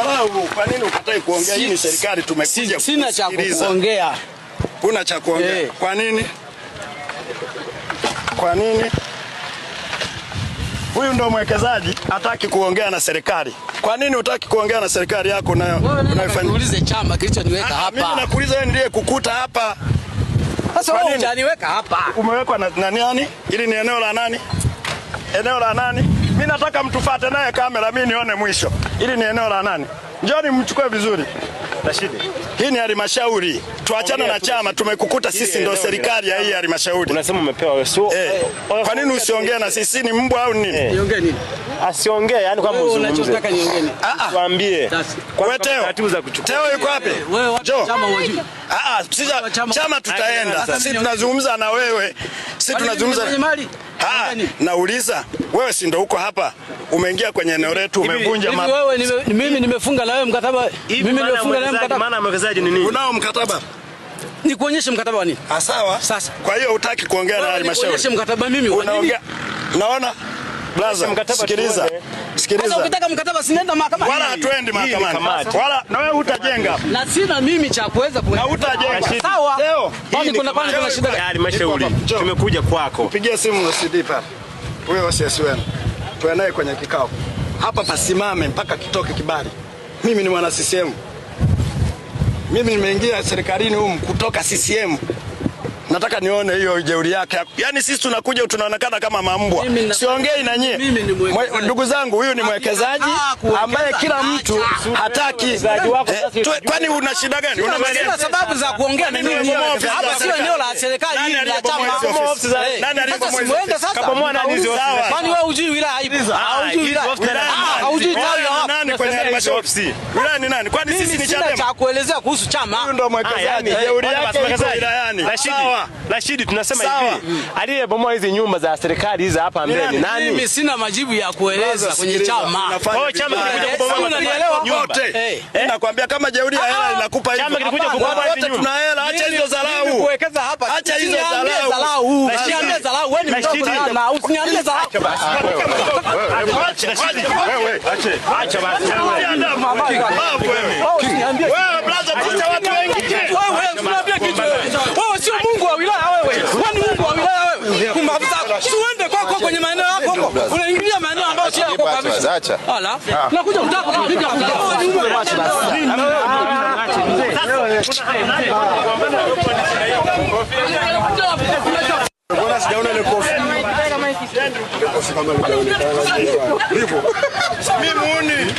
dharau. Kwa nini ukatai kuongea? Hii ni serikali, tumekuja. Sina cha kuongea. Kuna cha kuongea. Kwa nini? Kwa nini? Huyu ndo mwekezaji hataki kuongea na serikali. Kwa nini hutaki kuongea na serikali yako nayo unaifanya? Niulize chama kilichoniweka hapa. Mimi nakuuliza wewe ndiye kukuta hapa. Sasa wewe hujaniweka hapa. Umewekwa na nani? Hili ni eneo la nani? Eneo la nani? Mimi nataka mtufuate naye kamera mimi nione mwisho. Hili ni eneo la nani? Njoni mchukue vizuri. Rashidi. Hii ni halmashauri. Tuachane na chama, tumekukuta sisi ndio serikali ya hii halmashauri. Unasema umepewa wewe. Sio. Kwa nini usiongee na sisi? Ni mbwa au nini? Niongee nini? Asiongee, yani kwamba uzungumze. Unachotaka niongee nini? Tuambie. Kwa taratibu za kuchukua. Teo yuko wapi? Wewe chama unajui. Sisi chama tutaenda. Sisi tunazungumza na wewe. Sisi tunazungumza. Nauliza, wewe si ndio uko hapa? Umeingia kwenye eneo letu, umevunja mapa. Wewe mimi nimefunga na wewe mkataba. Mimi nimefunga na wewe mkataba. Maana mwekezaji ni nini? Unao mkataba? Nikuonyeshe mkataba wa nini? Sawa. Sasa. Kwa hiyo hutaki kuongea na halmashauri. Nikuonyeshe mkataba mimi wa nini? Naona? Blaza, sikiliza. Sikiliza. Sasa ukitaka mkataba sinaenda mahakamani. Wala hatuendi mahakamani. Wala na wewe hutajenga. Na sina mimi cha kuweza kuweka. Na hutajenga. Sawa. Kwani kuna shida gani halmashauri? Tumekuja kwako. Pigia simu OCD pale. Huyo OCS wenu. Tuwe naye kwenye kikao. Hapa pasimame mpaka kitoke kibali. Mimi ni mwana CCM. Mimi nimeingia serikalini humu kutoka CCM. Nataka nione hiyo jeuri yake. Yaani sisi tunakuja tunaonekana kama mambwa. Siongei na nyie. Ndugu zangu, huyu ni mwekezaji ambaye kila mtu hataki. Kwani una shida gani? Una sababu za kuongea na mimi. Hapa sio eneo la serikali, hili la chama. Nani aliyebomoa hizo? Kabomoa nani hizo? Kwani wewe hujui wilaya ipo? Haujui wilaya. Haujui tawi la wapi? Nani kwenye halmashauri? Wilaya ni nani? Kwani sisi ni chama? Sina cha kuelezea kuhusu chama. Huyu ndo mwekezaji. Jeuri yake iko wilayani. Rashidi, tunasema hivi, aliyebomoa hizi nyumba za serikali hizi hapa mbele nani? Mimi sina majibu ya kueleza kwenye chama. Kwa chama kilikuja kubomoa yote. Nakwambia kama jeuri ya hela inakupa hivi. Chama kilikuja kubomoa hizi nyumba. Tuna hela, acha hizo dharau. Kuwekeza hapa. Acha hizo dharau. Usiniambie dharau, wewe ni mdogo sana. Usiniambie dharau. Acha wewe. Acha basi. Wewe brother, picha watu wengi. Wewe usiniambie kitu. Wewe sio Mungu wa wilaya wewe. Wewe ni Mungu wa wilaya wewe. Kumbavu zako. Usiende kwako kwenye maeneo yako huko. Unaingilia maeneo ambayo sio yako kabisa. Acha. Ala. Unakuja unataka kupiga. Acha basi. Mbona sijaona ile kofi? Ile kofi kama haijaonekana. Hivyo. Mimi muuni.